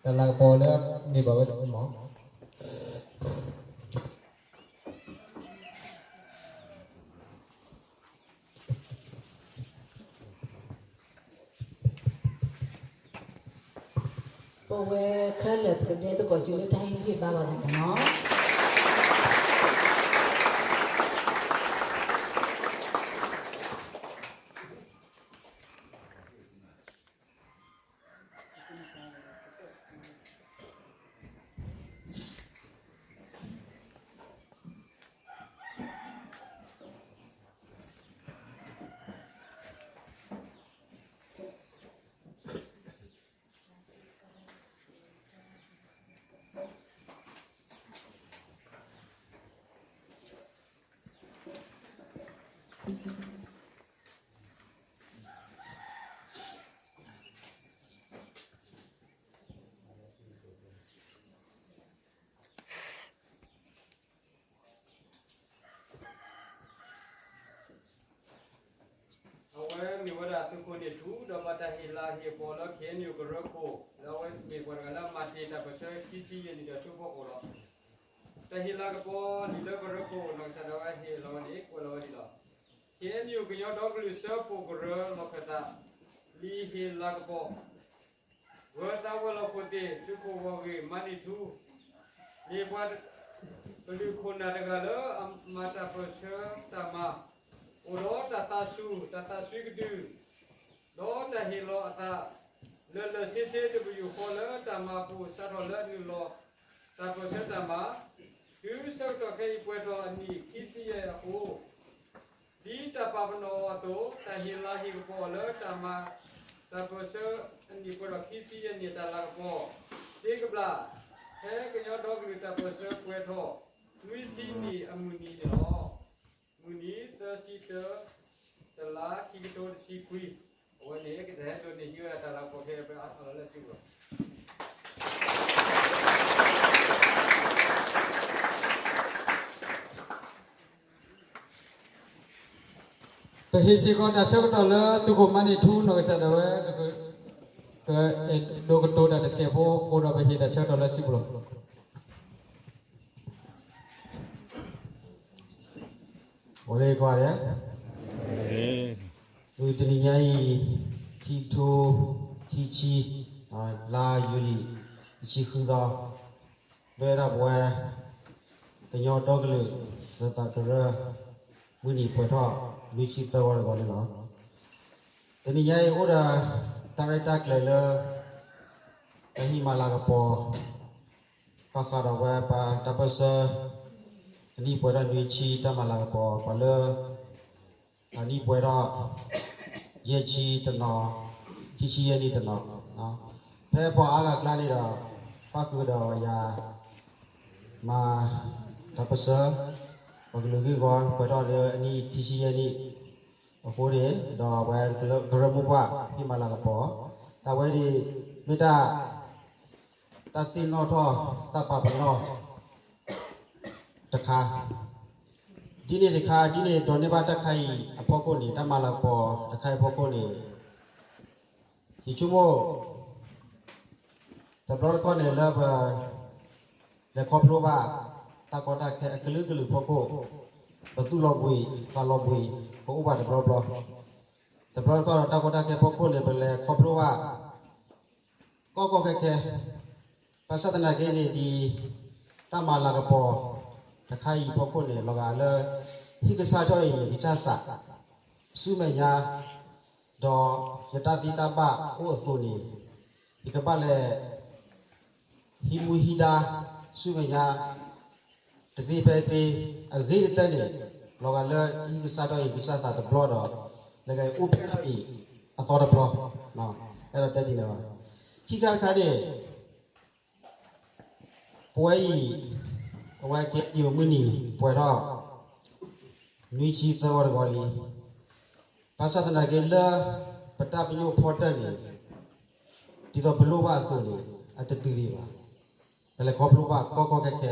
တၢ်လၤကပီၤလၢအမ့ၢ်ဘၣ်ဝဲတမီၢ် ပဝဲခဲလၢာ်ပကဒဲသကိးစုလၢတၢ်ဟ့ၣ်ဂံၢ်ဟ့ၣ်ဘါဘၣ်န့ၣ်လီၤ. အဝဲမ့ၢ်ဝဲဒၣ်သုးခိၣ်န့ၣ်ထူ ဒီးဘၣ်တၢ်ဟ့ၣ်လၤဟ့ၣ်ကပီၤလၢ ခ့ၣ်အဲၣ်ယူၣ် ကရၢခိၣ် ဒီးအဝဲမ့ၢ်ပှၤတဂၤလၢအမၤတ့ၢ်တၢ်ပၢၢ်ဆၢခံဆံယဲၢ်နံၣ်ဒီးဆူဖီခိၣ်လီၤ. တၢ်ဟ့ၣ်လၤကပီၤလံာ်လၢကရၢခိၣ် နီၢ်ကစၢ်ဒၣ်ဝဲဟ့ၣ်လီၤဝဲန့ၣ် ကွဲးလီၤဝဲဒ်လီၤ. ခ့ၣ်အဲၣ်ယူၣ် ကညီဒီကလုာ်စၢဖှိၣ်ကရၢလီၢ်ခၢၣ်သး လံာ်ဟ့ၣ်လၤကပီၤ ဂၢၤသးဝဲၤလီၢ်ခိၣ်သ့ၣ် သုးခိၣ်ဝီၢ်ဂ့ၢ် မၤန့ၢ်ထူ မ့ၢ်ပှၤကလုာ်ခိၣ်နၢ်တဂၤလၢအမၤတၢ်ပၢၢ်ဆၢတၢ်မၤ အိၣ်ဒီးတၢ်သးစူၤ တၢ်သးစွံကတုၢ် ဒီးတၢ်ဟ့ၣ်လီၤအသး လၢာ်လၢာ်ဆ့ဆ့တပယူာ်ဃီလၢတၢ်မၤအပူၤ စးထီၣ်လၢအနုာ်လီၤ တၢ်ပၢၢ်ဆၢတၢ်မၤ တုၤဆၢကတီၢ်ခဲအံၤပှဲၤထီၣ်အနံၣ်ခံဆံယဲၢ်အဃိ ဒ်တၢ်ပာ်ပနီၣ်အီၤအသိး တၢ်ဟ့ၣ်လၤဟ့ၣ်ကပီၤအီၤလၢတၢ်မၤ တၢ်ပၢၢ်ဆၢအနံၣ်ပှဲၤထီၣ်ခံဆံယဲၢ်နံၣ်တၢ်လၤကပီၤ စ့ကဘျၣ် ဖဲကညီဒီကလုာ်တၢ်ပၢၢ်ဆၢပှဲၤထီၣ် နွံဆံနံၣ်အမုၢ်နံၤန့ၣ်လီၤ. မုၢ်နံၤသၢဆံတၢ တလါ ခံကထိတဆံခွံ အဝဲန့ၣ် ကတၢၢ်ဟဲဒိးန့ၢ်ဟံးဝဲဒၣ်တၢ်လၤကပီၤခဲအံၤ ပအါထီၣ်လီၤလၢစုပူၤလီၤ. ပဟ့ၣ်စ့ၢ်ကီးတၢ်ဆၢကတီၢ်လၢသုးခိၣ်မၤန့ၢ်ထူနီၢ်ကစၢ်ဒၣ်ဝဲ ကအဲၣ်ဒိးကတိၤတၢ်တစဲးဖိအဃိဒီး ပဟ့ၣ်တၢ်ဆၢကတီၢ်လၢစုပူၤလီၤ. အိၣ်လၢကွၢ်လဲၣ်, မုၢ်တနံၤညါအံၤ ခံကထိခံဆံ လါယူလံ တဆံဃုသီ, ပဝဲဒၣ်ပဝဲ ကညီဒီကလုာ် သသးကရၢ မုၢ်နံၤပှဲၤထီၣ် နွံဆံသၢဝီတဂီၤန့ၣ်လီၤ. တနံၤညါအံၤအိၣ်ဒီး တၢ်ရဲၣ်တၢ်ကျဲၤလၢ တၢ်ဟ့ၣ်မၤလၤကပီၤ ဘၣ်ဃးဒီးဝဲပှၤတၢ်ပၢၢ်ဆၢ အနံၣ်ပှဲၤထီၣ်နွံဆံ တၢ်မၤလၤကပီၤ ပှၤလၢ အနံၣ်ပှဲၤထီၣ် ယဲၢ်ဆံတနီၤ, ခံဆံယဲၢ်နံၣ်တနီၤ, ဖဲပှၤအါဂၤအကျါန့ၣ်ဒီး ပၣ်ဃုာ်ဒီးယၤ မၤတၢ်ပၢၢ်ဆၢ ပှၤကလုာ်ဂ့ၢ်ဝီပှဲၤထီၣ်လၢအနံၣ်ခံဆံယဲၢ်နံၣ် အဃိန့ၣ် ဒီးအဝဲကရၢမိၢ်ပှၢ်ဟ့ၣ်မၤလၤကပီၤ တၢ်ဝဲန့ၣ် မ့ၢ်တၢ် တၢ်သ့ၣ်နီၣ်ထီၣ် တၢ်ပာ်ပနီၣ် တခါ, ဒ်န့ၣ်တခါ ဒ်န့ၣ်ဒိးန့ၢ်ဘၣ်တၢ်ခါအံၤအဖီခိၣ်န့ၣ် တၢ်မၤလၤကပီၤတခါအံၤအဖီခိၣ်န့ၣ် ယဆိကမိၣ် တဘျီတခီၣ်န့ၣ်လၢပ လဲၤခီဖျိဘၣ် တၢ်ကီတၢ်ခဲအကလုာ်ကလုာ်ဖီခိၣ် ပသူၣ်လီၤဘှံးသးလီၤဘှံး ပအိၣ်ဘၣ်တဘျီဘျီ, တဘျီတခီၣ်ဒီးတၢ်ကီတၢ်ခဲဖီခိၣ်န့ၣ် ပလဲၤခီဖျိဘၣ် ကီကီခဲခဲ, ဘၣ်ဆၣ်သနာ်က့န့ၣ် ဒ်တၢ်မၤလၤကပီၤတခါအံၤဖီခိၣ်န့ၣ် လီၤဂာ်လၢ ဟံၣ်ကစၢ်ထီၣ်အံၤ ယကစၢ်သး ဆူမဲာ်ညါ ဒီးယတၢ်သ့တၢ်ဘၣ်အိၣ်အသိးန့ၣ် ယကဘၣ်လဲၤ ဟံးမူဟံးဒါ ဆူမဲာ်ညါ တသ့ဖဲသ့ အဂ့ၤကတၢၢ်န့ၣ် လီၤဂာ်လၢဟံၣ်ကစၢ်ထီၣ်အံၤ ကစၢ်သးတဘျီဒီး လဲၤကအိၣ်ဖျဲၣ်ထီၣ်အံၤ အသီတဘျီ, အဲၣ်ဒိးတဲဒ်န့ၣ်လီၤ. ခံခါတခါန့ၣ် ပဝဲအံၤ အဝဲကဲယိၤမုၢ်နံၤပှဲၤထီၣ် နွံဆံသၢဝီတဂီၤလံ. ဘၣ်ဆၣ်သနာ်က့လၢ ပတၢ်ပညိၣ်ဖီတၢၢ်န့ၣ် ဒ်သိးပလိၣ်ဘၣ်အသိးန့ၣ် အတတုၤဒံးဘၣ်. ပလဲၤခီဖျိဘၣ်ကီကီခဲခဲ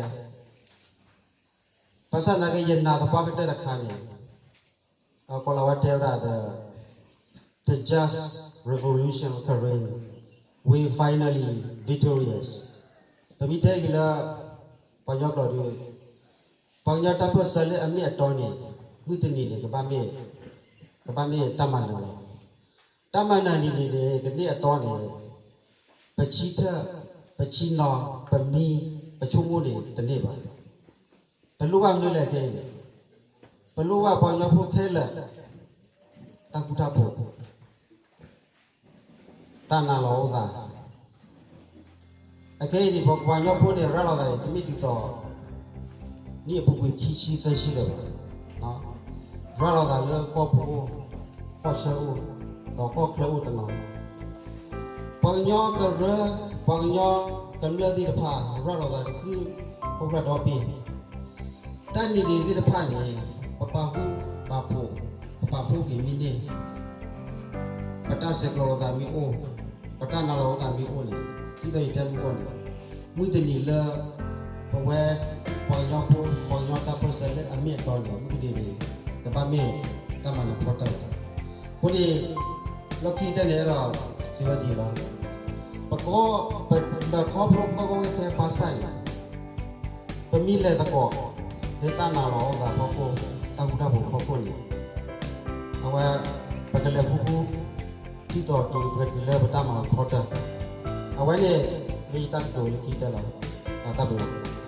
ဘၣ်ဆၣ်သနာ်က့ ယနာ်သပှၢ်ကတၢၢ်တခါန့ၣ် အကိးလီၤဝဲတဲဝဲဒၣ်ဒီး the just revolution of Karen We finally victorious. ပမ့ၢ်တဲက့ၤလၢ ပှၤကညီကျိာ်ဒီး ပှၤကညီတၢ်ပၢၢ်ဆၢလၢအမ့ၢ်အတီန့ၣ် မုၢ်တနံၤန့ၣ် ကဘၣ်မ့ၢ်တၢ်မၤနၢၤလီၤ. တၢ်မၤနၢၤန့ၣ်န့ၣ်န့ၣ် ကန့ၢ်အတီန့ၣ် ပဆံထၢၣ်, ပဆံနီၤ, ပမံ, ပဆိကမိၣ်န့ၣ် တန့ၢ်ဘၣ်. ပလိၣ်ဘၣ်မနုၤလဲၣ်ခဲအံၤန့ၣ်, ပလိၣ်ဘၣ်ပှၤကညီဖိခဲလၢာ် တၢ်ဃူတၢ်ဖိး တၢ်နာ်လီၤအိၣ်သး. အခဲအံၤန့ၣ် ပပှၤကညီဖိန့ၣ် ရၤလီၤသးန့ၣ် တမ့ၢ်ဒ်သိး နံၣ်အပူၤကွံာ်ခံဆံသၢဆံလၢၤဘၣ်. ရၤလီၤသးလၢကီၢ်ပူၤအိၣ်, ကီၢ်ဆၢအိၣ်, ဒီးကီၢ်ချၢအိၣ်တနီၤ. ပှၤကညီကရၢ, ပှၤကညီကမျၢၢ်သ့ၣ်တဖၣ် ရၤလီၤသးတကုၢ်ဖိကျါဒီဘ့ၣ် တၢ်နံၤဒ့သ့ၣ်တဖၣ်န့ၣ် ပပာ်ဃူပာ်ဖိး, ပပာ်ဖှိၣ်က့ၤမ့ၢ်န့ၢ်, ပတၢ်ဆဲးကျိးလိာ်သးမ့ၢ်အိၣ်, ပတၢ်နာ်လီၤအိၣ်သးမ့ၢ်အိၣ်န့ၣ်, ဒ်သိးယတဲမုၢ်ဂီၢ်န့ၣ်, မုၢ်တနံၤလၢ ပဝဲ ပှၤကညီဖိ ပှၤကညီတၢ်ပၢၢ်ဆၢလၢအမ့ၢ်အတီန့ၣ် မုၢ်တနံၤန့ၣ် ကဘၣ်မ့ၢ်တၢ်မၤနၢၤဖီတၢၢ်လီၤ. အဃိန့ၣ် လီၢ်ခံကတၢၢ်န့ၣ်အဲၣ်ဒိးစံးဝဲဒ်အံၤလီၤ. ပကီၢ်, ပ, ပခီဖျိကီၢ်ကီၢ်ခဲခဲဘၣ်ဆၣ်န့ၣ် ပမ့ၢ်လဲၤသကိး လၢတၢ်နာ်လီၤအိၣ်သးဖီခိၣ်, တၢ်ဃူတၢ်ဖိးဖီခိၣ်န့ၣ်, အဝဲ ပကလဲၤဃူဃူ ဒ်သိးတုၤပကတုၤလၢပတၢ်မၤလီၤဖီတၢၢ်. အဝဲန့ၣ် မ့ၢ်ယတၢ်ကတိၤလၢခံကတၢၢ်လီၤ. တၢ်ဘျုး